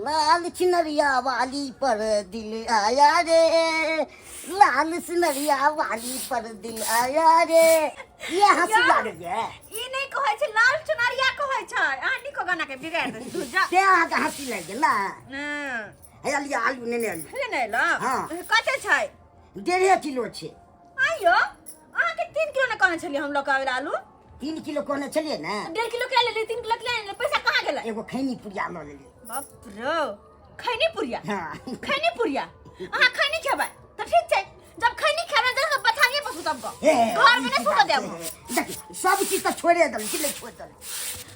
लाल चुनरिया वाली पर दिल आया रे, लाल चुनरिया वाली पर दिल आया रे। ये हंसी लागल ये। ई नहि कहै छै, लाल चुनरिया कहै छै। अहाँ नीको गाना के बिगाड़ दे तू जा। ते अहाँके हंसी लागि गेल ना? हँ। हे लिअ, आलू नेने आलू। ले ने एलौ? हँ। कते छै? 1.5 किलो छै। आइयो अहाँके 3 किलो ने कहने छलियै हम लऽ कऽ आबै लए आलू। 3 किलो कहने छलियै ने। 1.5 किलो के लेली, 3 किलो के लेली, पैसा कहाँ गेलै? एगो खैनी पुड़िया लऽ लेलियै। बाप रो, खैनी पुड़िया? हँ। खैनी पुड़िया? अहाँ खैनी खेबै तऽ ठीक छै, जब खैनी खेबै तऽ बथानिए पर सुतब गऽ, हे, घर में नहि सुतऽ देब। देखियौ, सब चीज तऽ छोड़े देलहुँ कि नहि छोड़ि देलहुँ?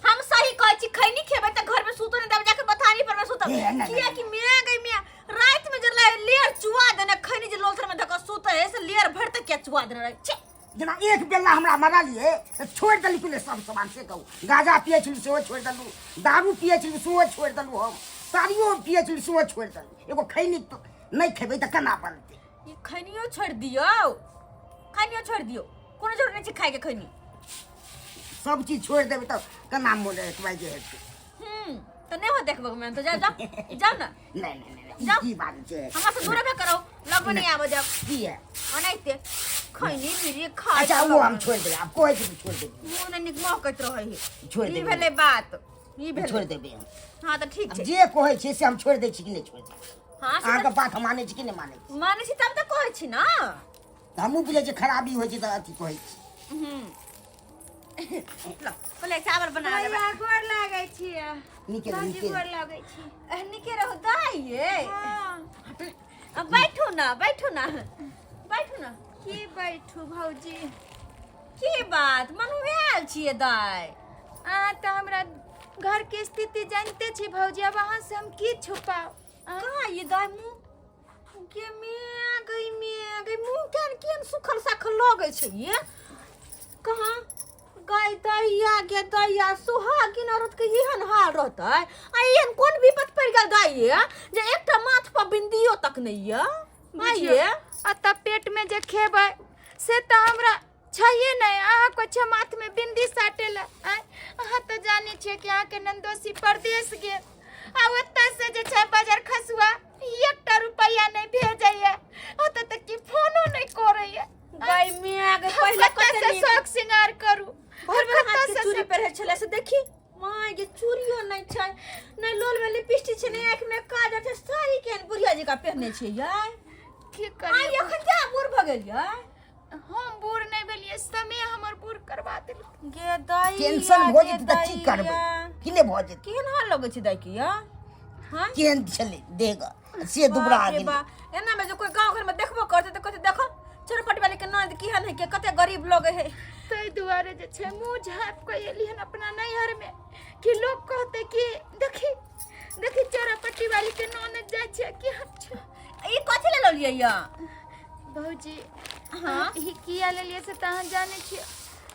हम सही कहै छी, खैनी खेबै तऽ घर में सुतो नहि देब, जाके बथानी पर में सुतब। हे, नहि, किया कि मियाँ गई मियाँ, रात में जे लेयर चुआ देने खैनी, जे लोलथर में धऽ कऽ सुतै है से लेयर भरि तक किया चुआ देने रहै छै? जेना एक बेला हमरा मरलियै तऽ छोड़ि देलहुँ कि सब सामान, से कहू। गाजा पियै छलहुँ, सेहो छोड़ि देलहुँ। दारू पियै छलहुँ, सेहो छोड़ि देलहुँ। हम तारियो पियै छलहुँ, सेहो छोड़ि देलहुँ। एगो खैनी तऽ नहि खेबै तऽ केना बनतै? ई खैनियो छोड़ि दियौ, खैनियो छोड़ि दियौ, कोनो जरूरत नहि छै खायके खैनी। सब चीज छोड़ि देबै तऽ केना मोन एतबा जे हेतै? तऽ नहि हो देखबो मैं तऽ। जाओ जाओ जाओ ने। नहि नहि नहि नहि, जाउ। ई की बात छै? हमरा से दूर भे करो, लगमे नहीं आबो जब। की है? ओनाहिते खैनी बीड़ी खाय। अच्छा, ओ हम छोड़ि देबै। आब कहै छी तऽ छोड़ि देबै। मुँह नहि नीक महकैत रहै है। छोड़ि ई देबै। भेलै बात, ई भेलै। छोड़ि देबै हम। हाँ, तऽ ठीक आब छै। जे कहै छै से हम छोड़ि दै छी कि नहि छोड़ि दै छी? हाँ, से अहाँके बात हम मानै छी कि नहि मानै छी? मानै छी, तब तऽ कहै छी ने। तऽ हमहूँ बुझै छी, खराबी होइ छै तऽ अथी कहै छी। लो, पहिले चावल बना लेबै। भैया, गोर लागै छियै। नीके रहू, भौजी, नीके गोर रहू। लागै छी। नीके रहू दाइ ये। हाँ। अब बैठू ना, बैठू ना, बैठू ना। की बैठू भौजी? की बात, मनुआयल छियै दाइ? अहाँ तऽ हमरा घर के स्थिति जानते छी भौजी, अब अहाँ से हम की छुपाउ? कहाँ ये दाइ मुँह के? मिया गई मिया गई, मुँह केहन केहन सुखल साखल लगै छै ये। कहाँ गाय दैया गे दैया, सुहागिन औरत के एहन हाल रहतै? आ एहन कोन विपत पड़ि गेल दाइ ये जे एकटा माथ पर बिंदियो तक नहि ये? बुझियौ, आइये आ तऽ पेट में जे खेबै से तऽ हमरा छैहे नहि। अहाँ को छै माथ में बिंदी साटे ला? आँय, अहाँ तऽ जानै छियै कि अहाँके नन्दोसी परदेश गेल आ ओतऽ से जे छै बाजार खसुआ एकटा रुपैआ नहि भेजैया, ओतऽ तक कि फोनो नहि करैया। गाय मिया गे, हम पहिले कतऽ कते से नीक शौक श्रृंगार करू? भर भर हाथ कतऽ के से चूड़ी पहिरै छलै से देखी माय गे, चूड़ियो नहि छै, नहि लोल में लिपस्टिक छै, नहि आँखि में काजर छै, साड़ी केहन बुढ़िया जकाँ पहिरने छै यार। की आइ करियै? एखन क्या बूढ़ भऽ गेल यार? हम बूढ़ नहि भेलियै, समय हमर बूढ़ करवा देलक। गे दाइ, टेंशन भऽ जेतै तऽ की करबै? कि नहि भऽ जेतै? केहन हाल लगै छै दाइ के यार? हाँ, केहन छलै देह से दुबरा बाप रे गेलै। बाप, एना में जो कोई गांव घर में देखबो करते तऽ कहते, देखो चोरपट वाली के ननद केहन है, के कते गरीब लोग है। ताहि दुआरे जे छै मुँह झाँपि कऽ एली हन अपना नैहरमे कि लोक कहतै कि देखी देखी, चोरापट्टी वाली के ननद जाइ छै, केहन छै। ई कथी ले ललियै या? भौजी। हाँ? ई किया लेलियै से तऽ अहाँ जानै छियै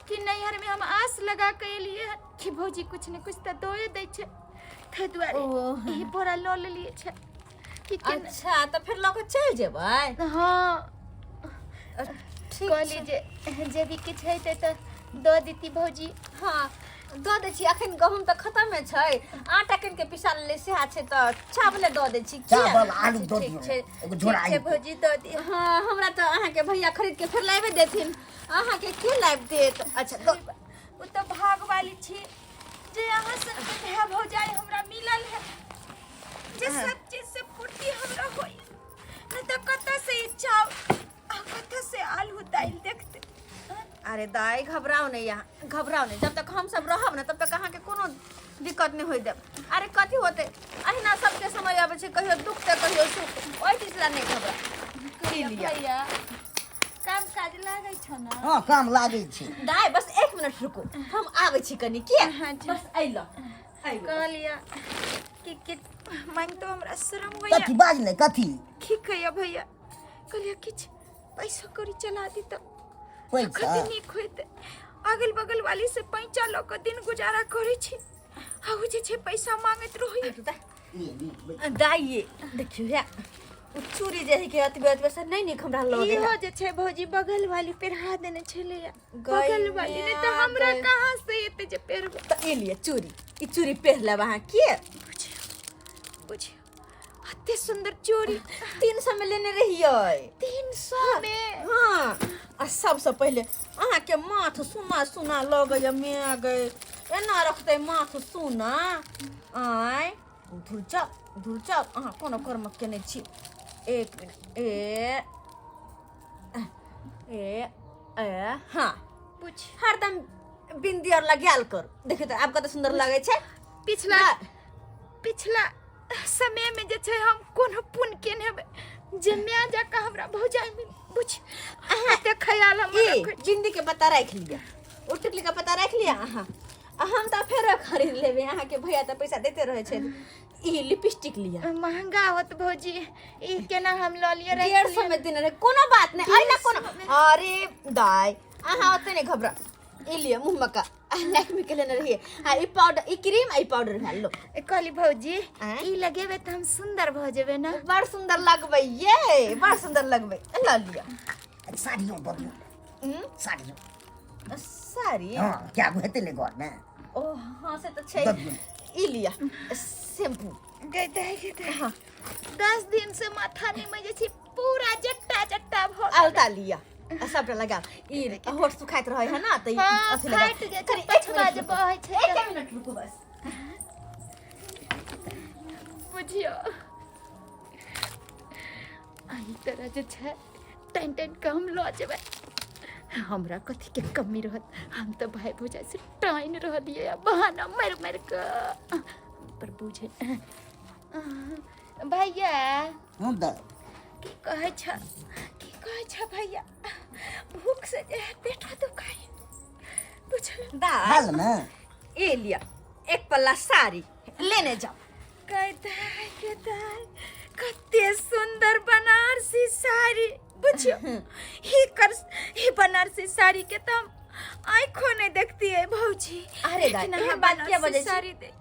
कि नैहरमे हम आस लगा कऽ एलियै हन कि भौजी कुछ ने कुछ तऽ दए दै छै, ताहि दुआरे ओ। ई बोरा लऽ लेलियै छै कि केना। अच्छा, तऽ फेर लऽ कऽ चलि जेबै? हाँ। ठीक। कहली जे जे भी किछु हेतै तऽ दऽ देती भौजी। हाँ, दऽ दै छी। अखन गहूम तऽ खतमे छै, आटा कनि के पिसा लेले सएह छै, तऽ चावले दऽ दै छी। किया? चावल आलू दऽ ठीक दियौ। छै। एगो झोरा ठीक छै। आनि कऽ। भौजी, दऽ दियौ। हाँ, हमरा तऽ अहाँके भैया खरीद के फेर लाबे देथिन, अहाँके के लाबि देत? अच्छा, दऽ। ओ तऽ भागवाली छी जे अहाँ सबके भाय भौजाइ हमरा मिलल है, जे सब चीज से पूर्ति हमरा होई, नहीं तऽ कतऽ से ई चाउर आ कतऽ से आलू दालि देखते? अरे दाई, घबराओ नहीं यहाँ, घबराओ नहीं। जब तक हम सब रहब ना, तब तक अहाँके कोनो दिक्कत नहीं होई देब। अरे कथी होते, अहिना सबके समय आबै छै, कहियो दुख तऽ कहियो सुख। ओहि चीज ला नहीं घबरा। ई लिअ। भैया, काम काज लागै छौ ने? हँ, काम लागै छै। दाई, बस एक मिनट रुकू, हम आबै छी कनी के। हाँ, ठीक। बस अइलो अइलो। कहलियै कि कि मांगतो हमरा शरम होइया। कथी बाज ने, कथी? की कहिया भैया, कहलियै किछु पैसा कौड़ी चला दी तऽ पैसा? कते नीक होइते। अगल बगल वाली से पैंचा लऽ कऽ दिन गुजारा करै छी आ ओ जे छै पैसा मांगैत रहैया। दाई ये देखियौ, हे ओ चूड़ी जे है के अतबे अतबे से नहीं नीक हमरा लगे। इहो जे छै भौजी, बगल वाली पेरहा देने छलैया। गई बगल वाली, नहि तऽ माय हमरा गई। कहाँ से एते जे पेरबै? तऽ ई लिअ चूड़ी, ई चूड़ी पहिर लेब अहाँ के। बुझियौ, बुझियौ। अते सुंदर चूड़ी। 300 में लेने रहियै। 300 में? हाँ, आ सबसँ पहिले अहाँके माथ सुना सुना लगैया। माय गै, एना रखतै माथ सुना? आँय, धुर जाउ, धुर जाउ, अहाँ कोनो कर्म केने छी। एक मिनट, ए ए ए हाँ, पूछ। हरदम बिंदी और लगायल कर। देखियौ तऽ आब कते सुन्दर लगै छै। पिछला ना। पिछला समय में जे छै हम कोनो पुण्य केने हेबै जे माय जकाँ हमरा भौजाइ मिल। बुझ, अहाँ ख्याल हम ई बिंदी के पता राखि लिअ, ओ टिकली के पता राखि लिअ अहाँ, आ हम तऽ फेरो खरीद लेबै। अहाँके भैया तऽ पैसा दैते रहै छै। ई लिपस्टिक लिअ। महंगा होत भौजी, ई केना हम लऽ लिअ? राखि 150 लिअ। में देने रहै। कोनो बात नहि, अहिना कोनो। अरे दाइ, अहाँ ओते नहि घबरा। ई लिअ मुँह मका लैक्मी के लेने रहियै, आ ई पाउडर, ई क्रीम आ ई पाउडर भेल, लो। ए, कहली भौजी, आँय? ई लगेबै तऽ हम सुंदर भऽ जेबै ने? बड़ सुंदर लगबै ये, बड़ सुंदर लगबै, लऽ लिअ। साड़ियो दऽ दियौ। साड़ियो। साड़ी? हँ, क्या गो हेतै ने घरमे। ओ हाँ, से तऽ छै। दऽ दियौ। ई लिअ शैम्पू। गै दाइ, गै दाइ। हाँ। 10 दिन से माथा नहि मजै छै, पूरा जट्टा जट्टा भऽ गेल। अलता लिअ आ सबटा लगाओ। ई होठ सुखाइत रहै है ना, तऽ ई हाँ, अथी लगाओ। फाटि जाइ छै। कनी एक पछवा मिनट जे रुकू। बहै छै। एक तऽ मिनट रुकू बस। बुझियौ, एहि तरह जे छै टाइन टाइन के हम लऽ जेबै। हमरा कथीके कमी रहत? हम तऽ भाय भौजाइ से टाइन रहलियै आ बहाना मारि मारि कऽ पर बुझे। भैया। हँ दाइ। की कहै छ, की कहै छ भैया? भूख से जे है पेट दुखाइ, बुझल? दाइ। भेल ने। ई लिअ एक पल्ला साड़ी, लेने जाओ। गै दाइ, गे दाइ, कते सुंदर बनारसी साड़ी! बुझियो, ही कर ही बनारसी साड़ी के तऽ हम आँखो नहीं देखतियै भौजी। अरे दाइ, लेकिन एहन अहाँ बात किया बनारसी बजै छी? साड़ी दे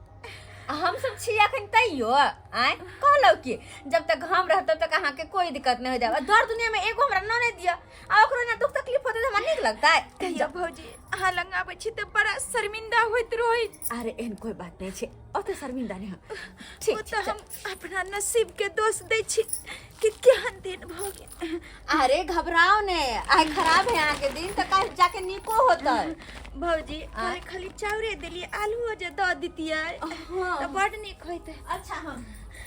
आ हम सब छी अखन तैयो। आँय, कहलहुँ कि जब तक हम रहब तब तक अहाँके कोई दिक्कत नहीं हो जाए। दर दुनिया में एगो हमरा ननद दिअ आ ओकरो ना दुख तकलीफ होतै तऽ हमरा नीक लगतै? तैयो भौजी, अहाँ लग आबै छी तऽ बड़ा शर्मिंदा होइत रहै। अरे, एहन कोई बात नहीं छै, ओते शर्मिंदा नहीं हो। ठीक ओ छै। तऽ हम अपना नसीब के दोष दै छी कि केहन दिन भऽ गेल। अरे, घबराओ ने। आइ खराब है अहाँके दिन तऽ काल्हि जाके नीको होतै। भौजी, खाली खाली चाउरे देलियै, आलूओ जे दऽ दितियै तऽ बड नीक होइतै। अच्छा, हम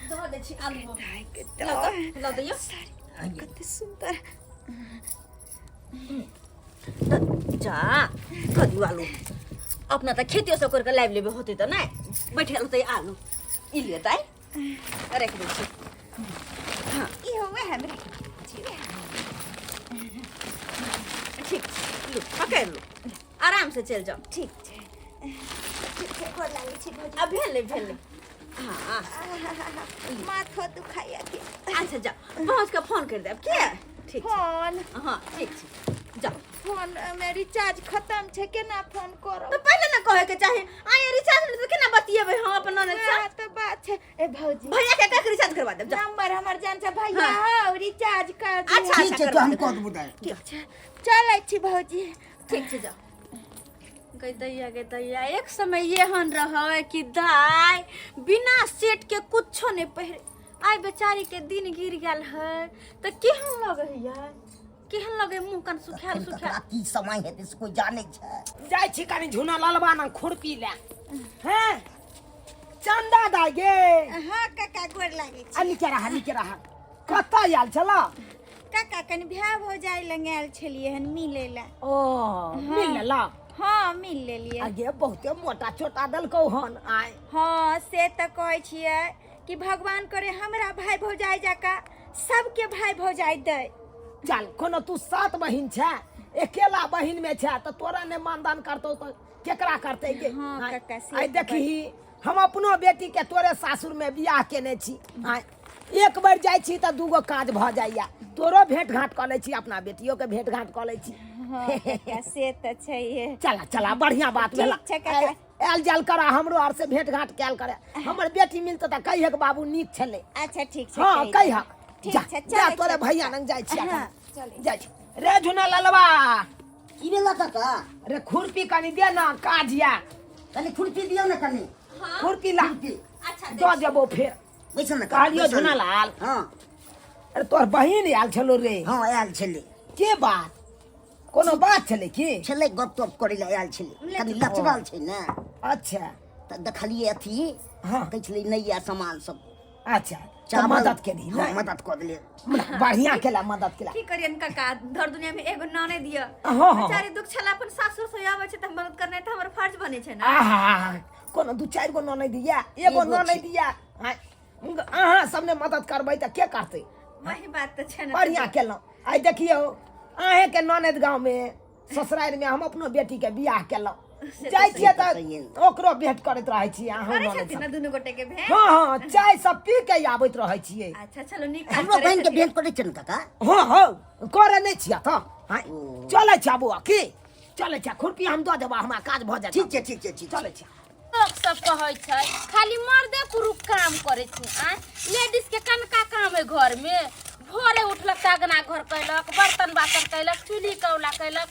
दऽ दै छी आलू। दाइ के लऽ दाइ। लऽ दैयौ। साड़ी कते सुन्दर! जा, दऽ दियौ आलू। अपना तऽ खेतियो सब करिके लाबि लेबै होतै तऽ नहि बैठ गेल होतै आलू। ई लिअ दाइ, राखि दै छी। इहो वएह हमरे छी, वएह। ठीक छै, लू, पकड़ि लू, आराम से चलि जाउ। ठीक छै, ठीक छै, गोर लागै छी भौजी। आ भेलै, भेलै, हाँ। माथो दुखाइया के। अच्छा, जाओ, पहुँच के फोन कर देब के। ठीक छै। फोन? हाँ, ठीक छै, जाओ। फोन मे रिचार्ज खत्म छै, केना फोन करब? तऽ पहिले ने कहे के चाही। आइ रिचार्ज नहि तऽ केना बतियेबै हम अपन ननद से? वएह तऽ बात छै। ए भौजी। भैया के कह के रिचार्ज करवा देब, जाओ। नंबर हमर जान छै भैया। हाँ। हौ, रिचार्ज कर दिहे। अच्छा। ठीक छै, तो हम कऽ देबो दाइ। ठीक छै, चलै छी भौजी। ठीक छै, जाओ। गै दैया, गै दैया, एक समय एहन रहै कि दाइ बिना सेट के कुछो नहि पहिरे। आइ बेचारी के दिन गिर गेल है तऽ केहन लगै है, केहन लगै, मुँह कान सुखायल तखन सुखायल। ककरा की समय हेतै से कोइ जानै छै? जाइ छी कनि झुना ललबा ना खुरपी ले। हैं चंदा दाइ गे। हाँ काका, गोर लागै छी। आ निके रहा, निके रहा। कतऽ आयल छल? काका, कनि भाय भौजाइ लग आयल छलियै हन मिलै लए। ओ, मिल लेला? हाँ, मिल लेलियै। आ गे, बहुते मोटा चोटा देलकौ हन आइ। हाँ, से तऽ कहै छियै कि भगवान करे हमरा भाय भौजाइ जकाँ सबके भाय भौजाइ दै। चल, कोनो तू सात बहिन छै, अकेला बहिन में छै तऽ तोरा नहि मानदान करतौ तऽ केकरा करतै गे? हाँ, आँय, काका, से आइ तऽ देखही, हम अपनो बेटी के तोरे सासुर में बियाह केने छी। आँय, एक बेर जाइ छी तऽ दूगो काज भऽ जाइया, तोरो भेंट घाट कऽ लै छी, अपना बेटियो के भेंट घाट कऽ लै छी। हाँ काका, से तऽ छैहे। चला चला, बढ़िया बात ठीक भेला। छै काका। आयल जायल करा, हमरो आर से भेंट घाट कयल करे। हमर बेटी मिलतै तऽ कहिहक, बाबू नीक छलै। अच्छा, ठीक छै। हाँ। कहि देबै। कहिहक। ठीक जा। छै, जा। चलै तोरे छी। भैया लग जाइ छी। हाँ, चलै। जाइ छी। रे झुना ललवा। की भेल काका? रे, खुरपी कनी दे ना, काज या। कनि खुरपी दियौ ने कनि। खुरपी ला। खुरपी। अच्छा। दऽ देबो फेर। बैसू ने कहलियौ बैसू ने। झुनालाल। हँ। अरे तोहर बहिन आयल छलो रे? हँ, आयल छलै। के बात, कोनो बात छलै की? छलै, गप तप करै लए आयल छलै, कनि लचरल छै ने। अच्छा। तऽ देखलियै अथी। हँ। कहै छलै नहि यऽ सामान सब। अच्छा, तऽ चावल। मदद केली? हँ, नहि? मदद कऽ देलियै। बढ़िया केला, मदद केला। की करियन काका, धर दुनिया में एगो ननद दिअ। हाँ, हाँ। बेचारी दुख छला, अपन सासुर से आबै छै तऽ मदद करनाइ तऽ हमर फर्ज बनै छै ने। आहा, कोनो दू चारि गो ननद दिया, एगो एगो ननद छै। दिया। आँय, अहाँ सब ने मदद करबै तऽ के करतै? वही बात तऽ छै ने। बढ़िया केलहुँ। आइ देखियौ, अहेंके ननद गाँवमे ससुरारिमे हम अपनो बेटीके बियाह केलहुँ। जाइ छियै तऽ सही। तऽ ओकरो भेंट करैत रहै छियै, अहूँ करै ननद छथिन ने सब। दुनू गोटे के भेंट? हँ हँ, चाय सब पी के आबैत रहै छियै। अच्छा, चलो नीक काज हमरो करै बहिनके छथिन। भेंट करै छै ने काका? हँ हँ, करे नहि छियै तऽ? आँय, ओ। चलै छै बौआ, की चलै छै? खुरपी हम दऽ देबऽ, हमरा काज भऽ जायत। ठीक छै, ठीक छै, ठीक छै। चलै छै। लोक सब कहै छै खाली मर्दे पुरुष काम करै छै। आँय, लेडीज के कनका काम है घर में? भोरे उठलक तऽ अगना घर कैलक, बर्तन बासन कैलक, चूल्ही कौला कैलक,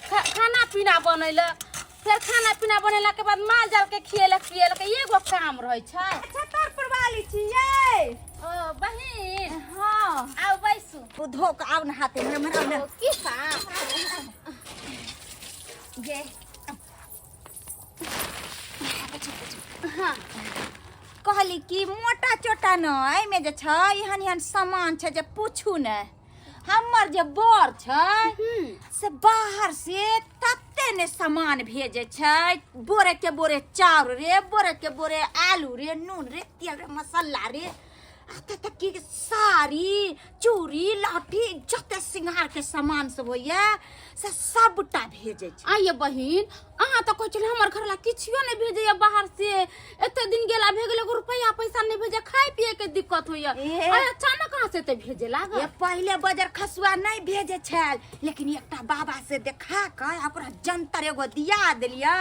खाना पीना बनैलक, फेर खाना पीना बनेला के बाद माल जाल के खिएलक पिएलक। एगो काम रहै छै? अच्छा, तोर परवाली छियै। ओ बहिन। हँ। आउ, बैसू। ओ धो के आउ ने हाथे में हमरा ने। ओ, की काम? ये कहली कि मोटा चोटा न, एहिमे जे छै एहन एहन सामान छै जे पूछू ने। हमर जे बर छै से बाहर से तते ने सामान भेजै छै, बोरे के बोरे चाउर रे, बोरे के बोरे आलू रे, नून रे, तेल रे, मसाला रे, एते तक कि साड़ी, चूड़ी, लहठी, जते श्रृंगार के सामान सब होइया से सबटा भेजै छै। आइए बहिन, अहाँ तऽ कहै छलियै हमर घर ला किछियो नहि भेजैया बाहर से। एते दिन गेला भे गेल, एगो रुपैआ पैसा नहि भेजै, खाय पिए के दिक्कत होइया। ए। आइ अचानक कहाँ से एते भेजे लागल? ये पहिले बजर खसुआ नहि भेजै छल, लेकिन एकटा बाबा से देखा कऽ ओकरा जंतर एगो दिया देलियै,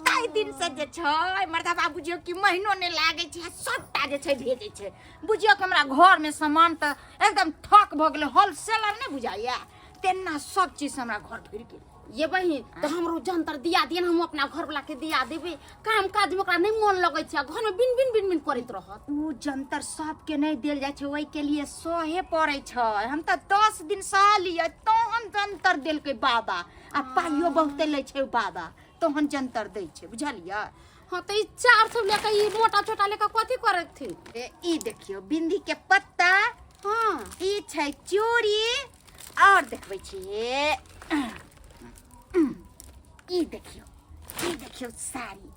ताहि दिन से जे छै मर्दबा बुझियौ कि महीनो नहि लागै छै आ सबटा जे छै भेजै छै। बुझियौ कि हमरा घरमे सामान तऽ एकदम ठक भऽ गेलै, होलसेलर नहि बुझाइया तेना सब चीज हमरा घर भरि गेल। ये बहिन, तऽ हमरो जंतर दिया दिअ ने, हम अपना घरवला के दिया देबै। काम काज में ओकरा नहि मोन लगै छै, घर में बिन बिन बिन बिन करैत रहत। ओ जंतर सबके नहि देल जाइ छै, ओहिके लिए सहे पड़ै छै। हम तऽ 10 दिन सहलियै तहन जंतर देलकै बाबा, आ पाइयो बहुते लै छै ओ बाबा, तहन जंतर दै छै, बुझलियै? हाँ, तऽ ई चार सब लेके, ई मोटा छोटा लेके कथी करथिन? ए, ई देखियौ बिंदी के पत्ता। हाँ। ई छै चूड़ी, और देखबै छी, ई देखियौ, ई देखियौ साड़ी,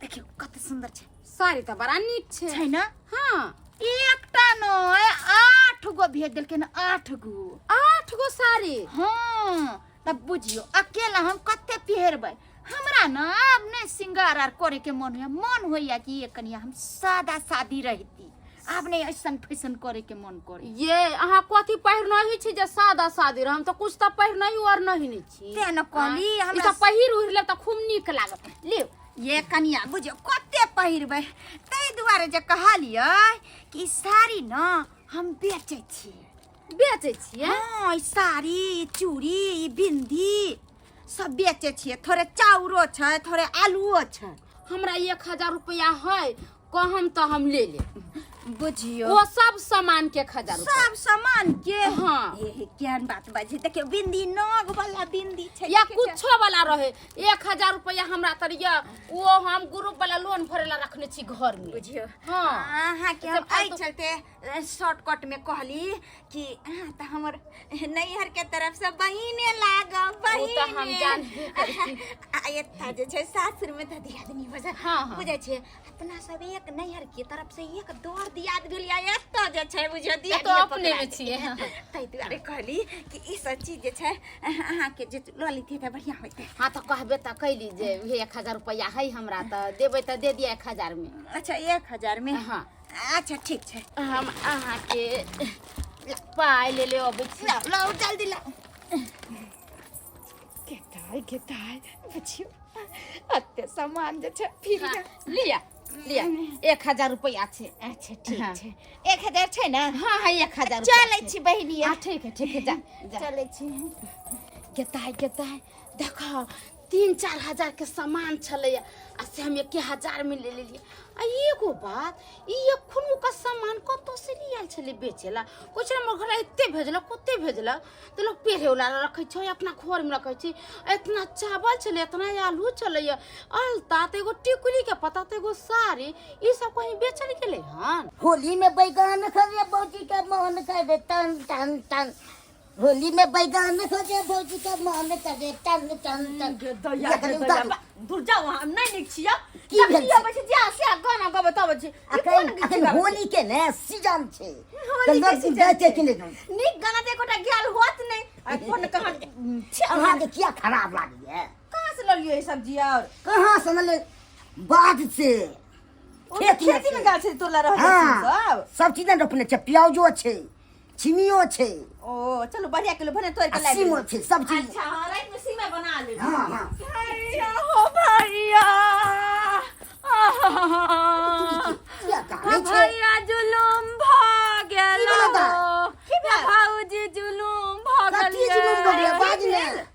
देखियौ कते सुंदर छै। साड़ी तऽ बड़ा नीक छै। छै ने? हाँ। एकटा नहि, 8 गो भेज देलखिन, 8 गो। 8 गो साड़ी? हाँ, तब बुझियौ अकेला हम कते पहिरबै। हमरा ने आब नहि श्रृंगार आर करे के मन होइया, मन होइया कि ये कनिया हम सादा सादी रहती, आब नहि ऐसन फैशन करे के मन करे। ये अहाँ कथी पहिरनही छी जे सादा सादी रह? हम तऽ कुछ तऽ पहिरनही और नहीं ने छी। तें ने कहली। ई हमरा तऽ पहिर उहिर लेब तऽ खूब नीक लागत। लियौ ये कनिया, बुझियौ कते पहिरबै, ताहि दुआरे जे कहलियै कि ई साड़ी ने हम बेचै छियै। बेचै छियै? हाँ, ई साड़ी, ई चूड़ी, ई बिंदी सब बेचै छियै। थोड़े चाउरो छै, थोड़े आलुओ छै। हमरा 1000 रुपया है, कहम तऽ हम ले लेब। बुझियौ ओ सब सामान के 1000 रुपया? सब सामान के। हाँ। हे हे, केहन बात बाजै, देखियौ बिंदी, नग वाला बिंदी छै। या देखियौ छै। कुछो वाला रहे, 1000 रुपया हमरा तर ये, वो हम ग्रुप वाला लोन भरे ला रखने छी घर में। बुझियौ। हाँ। अहाँके हम से एहि फालतू- चलते शॉर्टकट में कहली कि अहाँ तऽ हमर नैहर के तरफ से बहिने लागब। ओ तऽ हम बहिने जानबे करै छी। आ एतऽ जे छै सासुर में तऽ दियादनी बजा। हाँ, हाँ। बुझै छियै, अपना सब एक नैहर के तरफ से एक दौर दियाद भेल या एतऽ जे छै बुझियौ एतऽ दियादनी अपने में छियै। ताहि दुआरे कहली कि ई सब चीज जे छै अहाँके जे लऽ लेतियै तऽ बढ़िआँ होइतै। हाँ, तऽ कहबे तऽ कैली जे उहे 1000 रुपया है हमरा, तऽ देबै तऽ दे दिअ 1000 में। अच्छा, 1000 में? हाँ। अच्छा, ठीक छै। हम अहाँके पाइ ले ले अबै छी। लाउ लाउ, जल्दी लाउ। केताय केताय, बुझियौ एते सामान जे छै फिर। हाँ, लिअ लिअ, 1000 रुपया छै। अच्छा, ठीक। हाँ। छै, 1000 छै ने? हाँ हाँ, 1000 रुपया चलै छै। छी बहिनी। हाँ, ठीक है, ठीक है, जा जा। चलै छी। केताय केताय, देखो 3-4 हजार के सामान छलैया आ से हम 1 हजार में ले लेलियै। आ एगो बात, ई एखुनका सामान कतौ से लियाल छलै बेचेला? कुछ हमर घर एते भेजलक, ओते भेजलक तऽ लोक पेढ़े वला रखै छै, अपना घरमे रखै छै। आ इतना चावल छलै, इतना आलू छलैया, अलता तऽ एगो टिकुली के पता तऽ एगो साड़ी, ई सब कहीं बेचल गेलै हन? होली में बैगन खरे भौजी के मन करे टन टन टन। होली में बैगन खरे भौजी के मन करे टन टन टन। दैया एखन गे उतारू। दैया, दूर जाओ, हम नहीं नीक छियै। की भेल जखनी छै? अबै छी जा से गाना गबैत अबै छी। ई अखन कोन गीत अखन गाबै छी? होली के ने सीजन छै। होली तऽ के लोक सीजन जाइ छै छै। कि नहि? नीक गाना तऽ एकोटा गेल होत नहि आ कोन कहाँ छी। अहाँके किया खराब लागैया? कहाँ से ललियै ई सब्जी और? कहाँ से मतलब बाध से। ओ तऽ खेत में खेती में छै। गाछ तोड़ला रहल हाँ सब। सब चीज ने रोपने छै, प्याजो छै, छिमियो छै। ओ चलू, बढ़िया केलू, भने तोड़ आ के लाबि सीमो देलू। छै, सब चीज। अच्छा हाँ, राति में सीमे बना लेब। हाँ हाँ। भैया हो भैया। किया कानै छै? भैया, जुलुम भऽ गेल। की भेलै दाइ? की भेल? भौजी, जुलुम भऽ कथी जुलुम भऽ गेलै? बाज ने।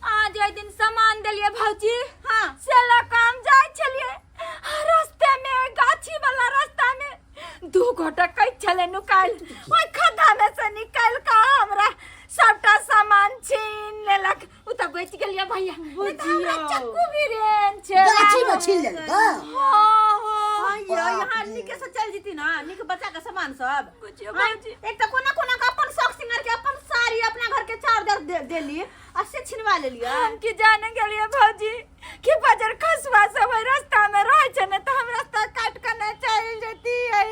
आज ओहि दिन सामान देलियै भौजी। हाँ। से लऽ कऽ हम जाइ छलियै आ रास्ते में गाछी वाला रास्ता में दू गोटा कैच छलै नुकायल, ओहि खद्धा में से निकालि कऽ हमरा सबटा सामान छीन लेलक। ओ तऽ बचि गेलियै भैया, नहि तऽ हमरा बुझियौ। चक्कू भी रेन छै। गाछी में छीन लेलकै? हाँ हाँ। हाँ यै, यहाँ नीके से चल जीती ना, नीक बच्चा के सामान सब। बुझियौ हाँ, भौजी। एक तऽ कोना कोना के अपन शौक सिंगार के अपन साड़ी, अपना घर के चादर दे देली आ से छिनवा लेलियै। हम की जाने गेलियै भौजी कि बजर खसुआ सब ओहि रास्ता में रहै छै, ने तऽ हम रास्ता काट कऽ नहि चलि जैतियै।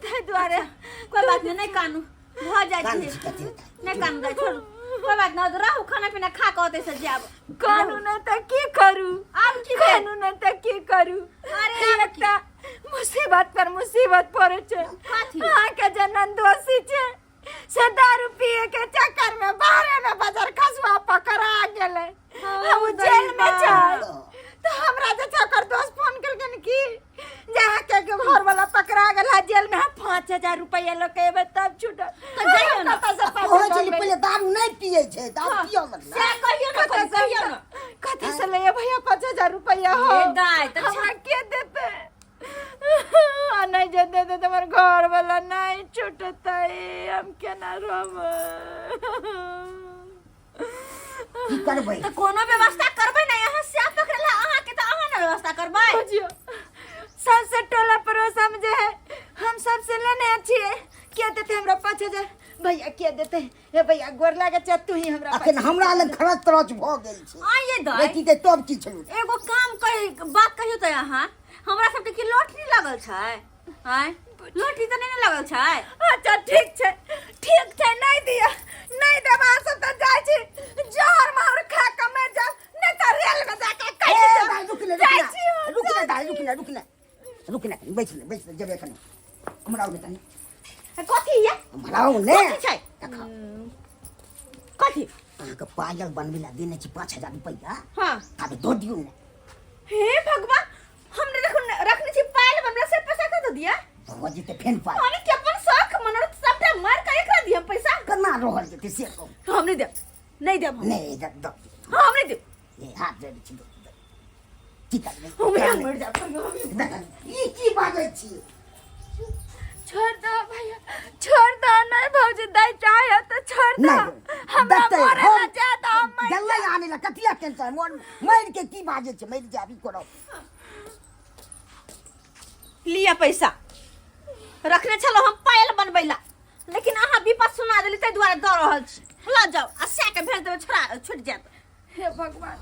ताहि दुआरे। कोई बात नहीं, नहीं कानू, भऽ जाइ कानै छै। छै कथी? नहीं कानू दाइ, छोड़ू, कोई बात नहीं, रहू, खाना पीना खा कऽ ओतै से जायब। कानू नहि तऽ की करू? आब की भेल? कानू नहि तऽ की करू? अरे आब एकटा मुसीबत पर मुसीबत पड़ै छै। कथी? अहाँके जे नन्दोसी छै से दारू पिए के चक्कर में बाहरे में बजर खसुआ पकड़ा गेलै। हम जेल में छै। तऽ हमरा जे छै ओकर दोस्त फोन केलखिन कि जे अहाँके घर वाला पकड़ा गेल है, जेल में है, 5,000 रुपया लऽ के एबै तब छूटत। तऽ जइयौ ने। कतऽ से पाँच कहै हजार छै लेबै? पहिले दारू नहि पियै छै, दारू पियऽ लगलै। से कहियौ ने, कतऽ से कहियौ ने। कतऽ से लैया भैया 5,000 रुपया हो? हे दाइ, तऽ हमरा के देतै? आ नहि जे देतै तऽ हमर घर वाला नहि छूटतै, हम केना रहबै? की करबै? तऽ कोनो व्यवस्था करबै ने यहाँ से पकड़ला अहाँके, तऽ अहाँ ने व्यवस्था करबै। बुझियौ, सबसे टोला पड़ोसा में जे है हम सबसे लेने छियै। के देतै हमरा 5,000 भैया? के देतै? हे भैया, गोर लागै छै, तू ही हमरा अखन हमरा लग खरच तरच भऽ गेल छै। आइए दाइ। बेटी के तब की छलू? एगो काम कही, बात कहियौ तऽ, अहाँ हमरा सबके की लॉटरी लगल छै? आँय, लॉटरी तऽ नहि ने लगल छै? अच्छा ठीक छै, ठीक छै, नहि दिअ, नहि देब अहाँ सब तऽ जाइ छी जहर माहुर खा कऽ मरि जायब, नहि तऽ रेल में जाके ए कटि जायब। दाइ, रुक ने। जाइ रुक छी हम, ने, रुक ने। जाइ दाइ छी। रुक ने, रुक ने, रुक ने, बैस ने, बैस ने, जेबै एखन। हमरा आउ ने तनी। कथी ये? हमरा आउ ने। कथी छै? देखा। कथी? अहाँके पायल बनबै लए देने छी 5,000 रुपैआ। हाँ। आब दऽ दियौ ने। हे भगवान, हमने देखो रखने छी पायल बनला से पैसा कत दिया? भऽ जेतै फेन पाइ। हमने के अपन शौक मनोरथ सबटा मार के एकरा दिया पैसा? केना रहल जेतै से कहू। हम नहीं देब, नहीं देब हम। नहि, दऽ दऽ। हाँ, हम नहीं देब। ए, हाथ दे दै छी, दऽ दऽ। की करबै? हम यहाँ मर जाब। ई की बाजै छी? छोड़ दो भैया, छोड़ दो। नहीं भौजी, दाई चाहे तो छोड़ दो। नहि हमरा देखतै मरे हम ला जाए तो हम मर गेलै आनै लए, कथिया टेंशन मोन मरि के की बाजै छै? मरि जाबी करब। लिया पैसा, रखने छलहुँ हम पायल बनबै ला, लेकिन अहाँ विपद सुना देली, ताहि दुआरे दऽ रहल छी। लऽ जाउ आ सएह के भेज देबै, छोड़ा छुटि जायत। हे भगवान,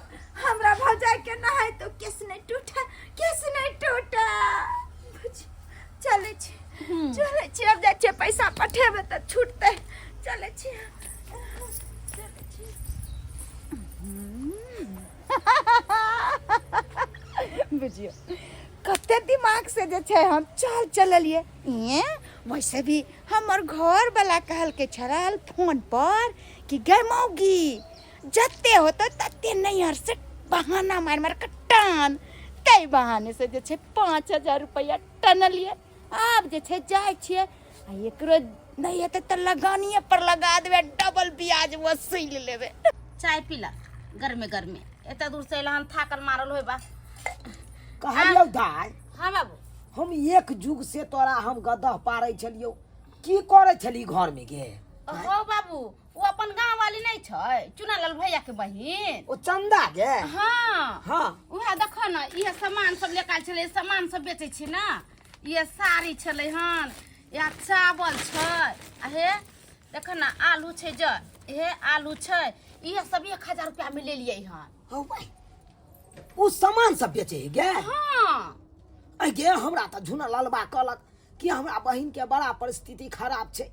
हमरा भौजाई के नहाय तो केस नहीं टूटा, केस नहीं टूटा। चलै छी, चलै छी, अब जाइ छियै, पैसा पठेबै तऽ छूटतै। चलै छी, चलै छी। बुझियौ कते दिमाग से जे छै हम चल चललियै। ए वैसे भी हमर घर वाला कहलकै छड़ल फोन पर कि गै मौगी, जते होतौ तते नैहर से बहाना मारि मारि कऽ टान। ताहि बहाने से जे छै 5,000 रुपैआ टनलियै। आब जे छै जाइ छियै आ एकरो नहि हेतै तऽ लगानिए पर लगा देबै, डबल ब्याज वसूलि लेबै। चाय पीला। गरमे गरमे एते दूर से अयला हन थाकल मारल होय बा। कहलियौ दाइ। हाँ बाबू। हम एक जुग से तोरा हम गदह पारै छलियौ, की करै छली घर में गे? हो बाबू, वो अपन गांव वाली नहीं छै, चुनालाल भैया के बहिन। ओ चंदा गे? हाँ। हाँ। उहे देखो ना, इहे सामान सब लेके आयल छलै, सामान सब बेचै छी ना। इहे साड़ी छलै हन, इहे चावल छै, आ हे देखो ना आलू छै, ज हे आलू छै, इहे सब 1000 रुपया में लेलियै हन। हौ भाई, ओ सामान सब बेचै है गे? हाँ। अइ गे, हमरा तऽ झुना ललबा कहलक कि हमरा बहिन के बड़ा परिस्थिति खराब छै,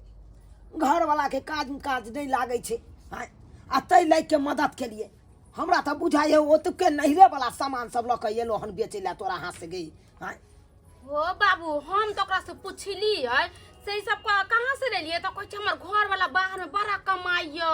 घरवाला के काज काज नहि लागै छै, आँय, आ ताहि लागि के मदद के लिए हमरा तऽ बुझाइ है ओतुके नहिरे वाला सामान सब लऽ के एलो हन बेचै लए तोरा हाथ से गई। आँय हो बाबू, हम तऽ ओकरा से पुछलियै से ई सब कहाँ से लेलियै, तऽ कहै छै हमर घर वाला बाहर में बड़ा कमाइया,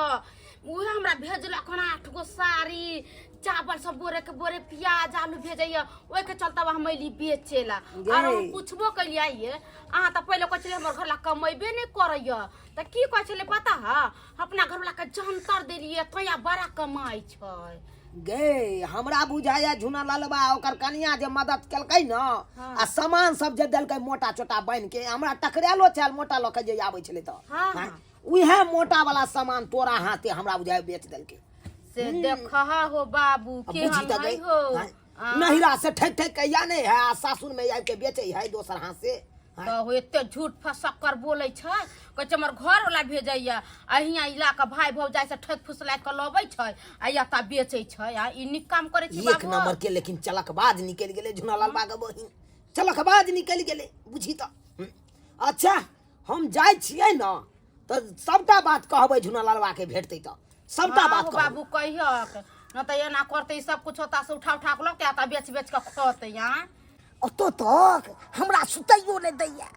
उहे हमरा भेजलक हन 8 गो साड़ी, चावल सब बोरे के बोरे, प्याज आलू भेजैया, ओहिके चलते हम अयली बेचे ला। गे। आर हम पुछबो केलियै ये, अहाँ तऽ पहिले कहै छलियै हमर घर ला कमेबे नहि करैया, तऽ की कहै छलै पता है, अपना घर वाला के जंतर देलियै तैया बड़ा कमाइ छै। गे, हमरा बुझाइया झुना ललबा ओकर कनिया जे मदद केलकै न। हाँ। आ सामान सब जे देलकै मोटा चोटा बान्हि के, हमरा टकरायलो छल मोटा लऽ के जे आबै छलै तऽ। हाँ, हाँ, हाँ। उएह मोटा वाला सामान तोरा हाथे हमरा बुझाइ बेच देलकै। से देखह हो बाबू, आ केहन बुझी तऽ है गई। हो। हाँ, आ, नहिरा से ठकि ठकि के या नहि है आ सासुर में आबि के बेचै है दोसर हाथ से। हाँ। तऽ हो एते झूठ फसक्कर बोलै छै, कहै छै हमर घर वाला भेजैया, आ हियाँ इलाका भाय भौजाइ से ठकि फुसला के लबै छै आ एतऽ बेचै छै, आ ई नीक काम करै छै एक बाबू? नंबर के लेकिन चलकबाज निकलि गेलै झुना लालबा के बहिन, चलकबाज निकलि गेलै बुझी तऽ। अच्छा हम जाइ छियै ने तऽ सबटा बात कहबै झुना लालबा के भेटतै तऽ सबटा हाँ, बात हो कहबै। बाबू कहियक न तऽ एना करतै, सब कुछ ओतऽ से उठा उठा के लऽ के एतऽ बेच बेच के खतै। आँ ओतऽ तक हमरा सुतैयो नहि दैया,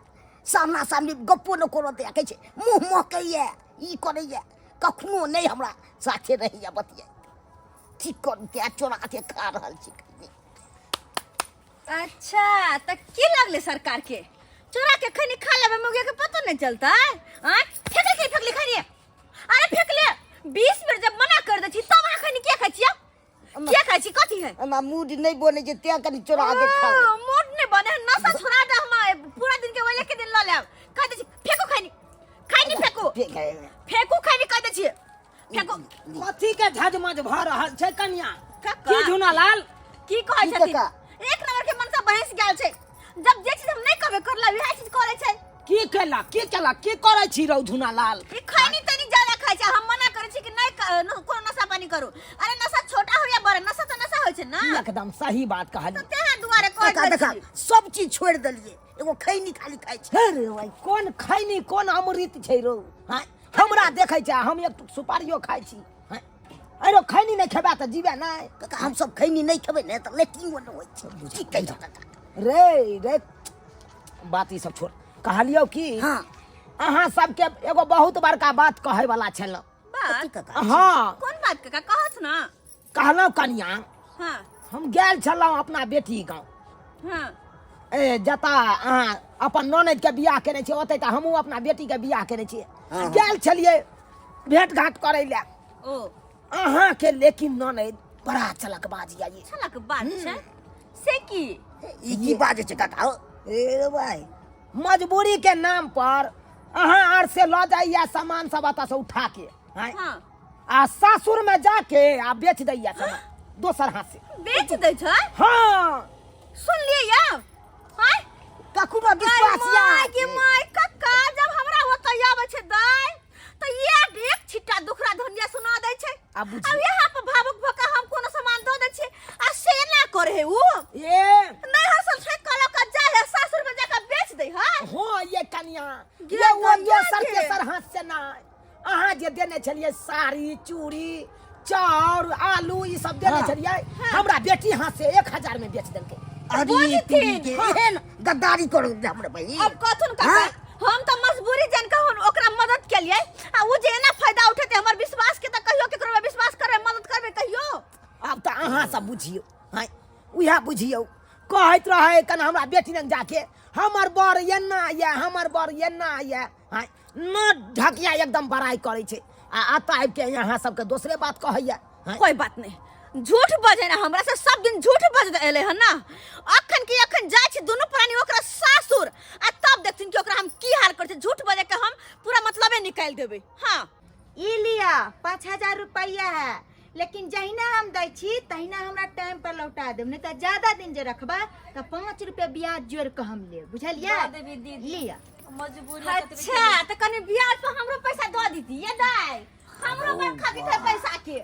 सामना सामनी गप्पो नहि करऽ दैया, कहै छै मुँह महकैया, ई करैया, कखनो नहि हमरा साथे रहैया बतिया। की करू, तें चोरा के खा रहल छी। अच्छा तऽ की लगले सरकार के चोरा के खैनी खा लेबै, मुगिया के पतो नहीं चलता। आँ फेंक ले, फेंक ले खैनी, अरे फेंक ले। 20 बेर जब मना कर दै छी तब अहाँ खैनी किया खाइ छियै, किया खाइ छी, कथी है? हमरा मूड नहि बनै छै तें कनि चोरा के खा। ओ, मूड नहीं बने है, नशा छोड़ा दे, हम पूरा दिन के वजह के दिन ल लेब। कह दै छी फेंकू खैनी, खैनी फेंकू, फेंक है। फेंकू खैनी कह दै छी फेंकू। कथी के झजमझ भऽ रहल छै कनिया? काका। की झुना लाल की कहै की छथिन? काका? एक नंबर के मनसा बहस गेल छै, जब जे चीज हम नहीं कहबे करला वएह चीज करै छै। की केलक, की केलक, की करै छी रौ झुना लाल? ई खैनी तनी ज्यादा खाइ छै, हम मना करै छी कि नहीं कोनो नशा पानी करू। अरे नशा छोटा हो या बड़ा, नशा तऽ नशा होइ छै ना। एकदम सही बात कहली। तऽ तेहन दुआरे कहै काका, देखा छी। सब चीज छोड़ि देलियै, एगो खैनी खाली खाइ छी। हे रे भाई, कोन खैनी कोन अमृत छै रौ? हाँ, हमरा देखै छै, हम एक टुक सुपारियो खाइ छी। हाँ, अरे खैनी नहि खेबा तऽ जीबे नहि। काका, हम सब खैनी नहि खेबै ने तऽ लेट्रिनो नहि होइ छै। की कहै छौ काका? रे रे, बात ई सब छोड़, कहलियौ कि हाँ। अहाँ सबके एगो बहुत बड़का बात कहै वाला छल। बात? कथी काका? हाँ। कोन बात काका, कहत ना। कहलहुँ कनिया। हाँ। हम गेल छलहुँ अपना बेटी गाँव। हाँ। ए जतऽ अहाँ अपन ननैद के बियाह केने छियै ओतै तऽ हमहूँ अपना बेटी के बियाह केने छियै। हाँ। गेल छलियै भेंट घाट करै लए। ओ। अहाँके लेकिन ननैद बड़ा चलकबाज यऽ ये। चलकबाज छै से की? ई की बाजै छै काका? ए रे भाई, मजबूरी के नाम पर अहाँ आर से लऽ जाइया सामान सब एतऽ से उठा के, आँय? हाँ। आ सासुर में जाके आ बेच दैया सामान दोसर हाथ से। बेच दै छै? हाँ। सुन लिए यौ? आँय? ककरो विश्वास या माय के माय कक्का, जब हमरा ओतऽ आबै छै दाइ तऽ एक एक छिट्टा दुखरा धनिया सुना दै छै। आ बुझी। आ यहाँ पर भावुक भऽ कऽ हम कोनो सामान दऽ दै छियै आ से ना करे है उ। ए नहीं हसल छै कल के जाय है सासुर में जाके बेच दै है। हाँ ये कनिया, गे ये वो कनिया दोसर के। तेसर हाथ से ना। अहाँ जे देने छलियै साड़ी चूड़ी चाउर आलू ई सब देने हाँ। छलियै, हमरा बेटी हाथ से 1000 में बेच देलकै। अरे बोलथिन। तुरी के एहन गद्दारी करू हमरे बहिन। अब कथुन काका, हाँ? हम तऽ मजबूरी जान के हम ओकरा मदद केलियै आ उ जे एना फायदा उठेतै हमर विश्वास के, तऽ कहियो केकरो पर विश्वास करबै, मदद करबै कहियो? आब तऽ अहाँ सब बुझियौ, हाँ, उएह बुझियौ। कहैत रहै कन हमरा बेटी लग जाके हमर बर एना यऽ, हमर बर एना यऽ, हाँ, न ढकिया एकदम बड़ाई करै छै आ एतऽ आबिके अहाँ सबके दोसरे बात कहैया। हैं? कोई बात नहीं, झूठ बजे ना हमरा से, सब दिन झूठ बजत एले हन ना। अखन की अखन जाइ छी दुनू प्राणी ओकरा सासुर, आ तब देखथिन कि ओकरा हम की हाल करै छी। झूठ बजे के हम पूरा मतलबे निकालि देबै। हाँ ई लिया 5000 रुपया है, लेकिन जहिना हम दै छी तहिना हमरा टाइम पर लौटा देब, नहीं तऽ ज्यादा दिन जे रखबै तऽ 5 रुपया ब्याज जोड़ के हम लेब, बुझलियै? दऽ देबी दीदी। लिया। मजबूरी है तऽ अच्छा, तऽ कनि ब्याज पर हमरो पैसा दऽ दीदी ये दाइ, हमरो बड़ खपत है पैसा के,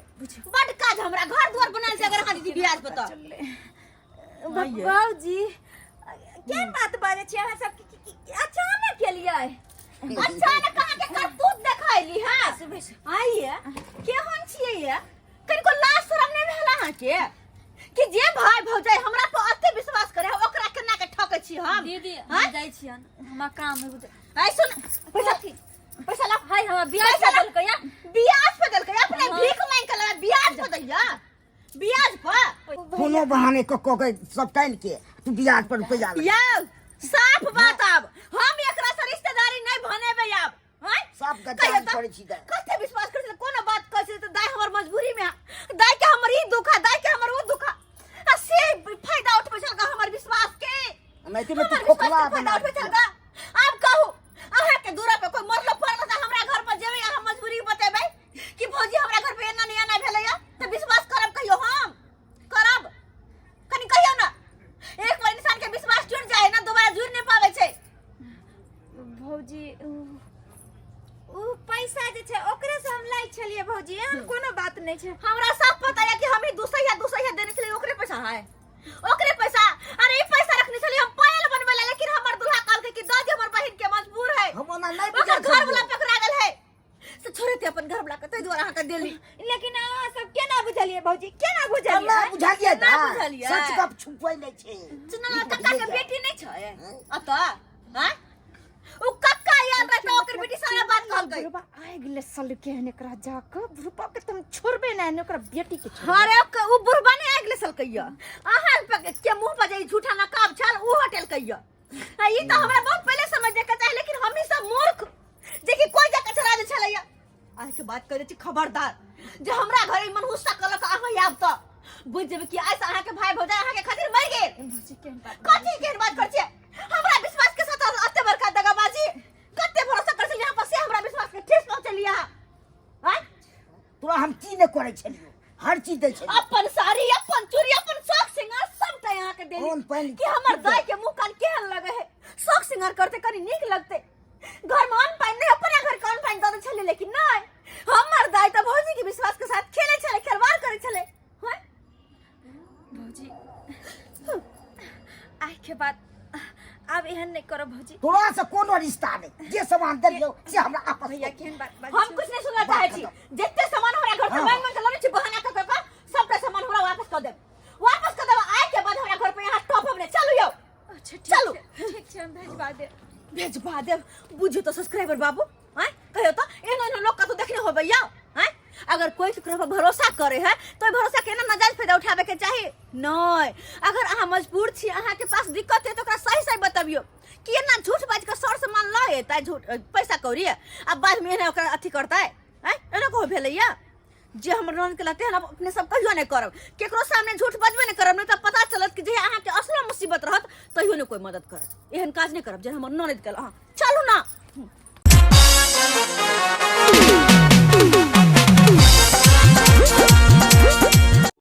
बड काज हमरा घर दुआर बनायल छै, अगर अहाँ दीदी ब्याज पर तऽ। भौजी केहन बात बाजै छी अहाँ सब? अचानक केलियै? अचानक अहाँ के करतूत देखैली। हाँ आइए, केहन छियै ये? कनिको लाज शरम नहि भेल अहाँ के कि जे भाई भौजाई हमरा पर अते विश्वास करे ओकरा केना के ठकै छी हम? दीदी हाँ? हम जाइ छियन, हमरा काम है। आइ सुन, पैसा पैसा ला। हाय, हमरा ब्याज पैसा ला। देलकै या। ब्याज पे देलकै? अपने भीख मांगि के ला ब्याज पे दैया, ब्याज पर। कोनो बहाने कऽ कऽ के सब टाइम के तू ब्याज पर रुपया ले। यौ साफ बात, आब हम एकरा से रिश्तेदारी नहीं बनेबै आब। हैं? साफ कहियो गद्दारी तऽ करै छी दाइ। कते विश्वास करै छी, कोनो बात कहै छी तऽ दाइ हमर मजबूरी में, दाइ के हमर ई दुख है, दाइ के हमर ओ दुख है, आ से फायदा उठबै छल हमर विश्वास के। एनाहिते में तू हमर विश्वास खोखला के फायदा बना उठबै छल। आब कहू, अहाँ के दूरा पे कोई मरलो पड़ल तऽ हमरा घर पर जेबै, अहाँ मजबूरी बतेबै कि भौजी हमरा घर पे एना नहीं एना भेलैया, तऽ विश्वास करब? कहियो हम करब? कनि कहियो ना। एक बार इंसान के विश्वास टूट जाए ना, दोबारा जुड़ नहीं पावे छै। भौजी उ पैसा जे छै ओकरे से हम लै छलियै भौजी, एहन कोनो बात नहि छै। हमरा सब पता है कि हम ही दूसरा दूसरा देने छलियै, ओकरे पैसा है, ओकरे पैसा। अरे ई पैसा रखने छलियै हम पायल बनबै ला, लेकिन हमर दूल्हा कहलकै कि दऽ दे, हमर बहिन के मजबूर है, हम ओना नहि ओकर बुझल घर वाला छलियौ। पकड़ा गेल है, से छोड़े अपन घर वाला के, ताहि दुआरे अहाँके देली। लेकिन अहाँ सब केना बुझलियै भौजी, केना बुझलियै? केना बुझलियै? केना दाइ? बुझलियै? सच गप छुपै नहि छै। चुनल कक्का के बेटी नहि छै अतऽ? हैं, उ कक्का आयल रहे तऽ ओकर बेटी सारा बात कहलकै। बुढ़बा आगि गेलै सलके हन, एकरा जाके बुढ़बा के तऽ हम छोड़बे नहि हन, ओकरा बेटी के छोड़बै। अरे उ बुढ़बा नहि आगि लेसलकै, अहाँ के मुंह पर जे ई झूठा नकाब छल उ हटेलकै। आ ई तऽ हमरा बहुत पहिले समझ के चाही, लेकिन हमही सब मूर्ख जे कि कोई जाके चढ़ा दे छलैया। आइ के बात करै छी, खबरदार जे हमरा घर ई मनहुस्सा कहलक अहाँ आयब तऽ बुझि जेबै कि आइ से अहाँके भाई भौजाई अहाँके खातिर मरि गेल। भौजी केहन बात कथी केहन बात करै छियै? हमरा विश्वास के साथ एते बड़का दगाबाजी! कते भरोसा करै छलियै अहाँ पर, से हमरा विश्वास के ठेस पहुँचलियै अहाँ, आँय? तोरा हम की नहि करै छलियौ, हर चीज दै छलियौ। अपन साड़ी, अपन चूड़ी, अपन शौक सिंगार सबटा यहाँ के देली कोन पानि कि हमर दाई के मुंह कान केहन लगे है, शौक सिंगार करते कनी नीक लगते। घर में अन्न पानि नहीं, अपने घर के अन्न पानि दऽ दै छलै, लेकिन नहीं, हमर दाई तऽ भौजी के विश्वास के साथ खेले छलै, खेलवाड़ करे छलै। हैं? भौजी आइ के बाद आब एहन नहि करब भौजी। तोरा से कोनो रिश्ता नहि, जे सामान देलियौ से हमरा आपस भैया कऽ। केहन बात बाजै हम छी? कुछ नहीं सुनना चाहे छी। जते सामान हमरा घर से मांग मांग के लने छी बहाना कऽ कऽ, सबटा सामान हमरा वापस कऽ देब, वापस कऽ देब। आइ के बाद हमरा घर पे यहाँ टॉप हम नहीं। चलू यौ। अच्छा ठीक चलू। छै, ठीक छै, हम भेजबा देब। भेजबा देब। बुझियौ तऽ सब्सक्राइबर बाबू, आँय कहियो तऽ एहन एहन लोग कतौ देखने होबै यौ? आँय, अगर कोई केकरो पर भरोसा करे है तो ओहि भरोसा के ना नाजायज फायदा उठाबे के चाही नहीं। अगर अहाँ मजबूर छी, अहाँ के पास दिक्कत है, तो ओकरा सही सही बतबियो कि एना झूठ बाजि के सर सामान लऽ एतै, झूठ पैसा कौड़ी, आ बाद में एना ओकरा अथी करतै। आँय, एना कहो भेलैया? जे हमर ननद के लगते हम अपने सब कहियो नहीं करब, केकरो सामने झूठ बजबे नहीं करब, नहीं तऽ पता चलत कि जे अहाँके असलो मुसीबत रहत तहियो नहीं कोई मदद करत। एहन काज नहीं करब जे हमर ननद के अहाँ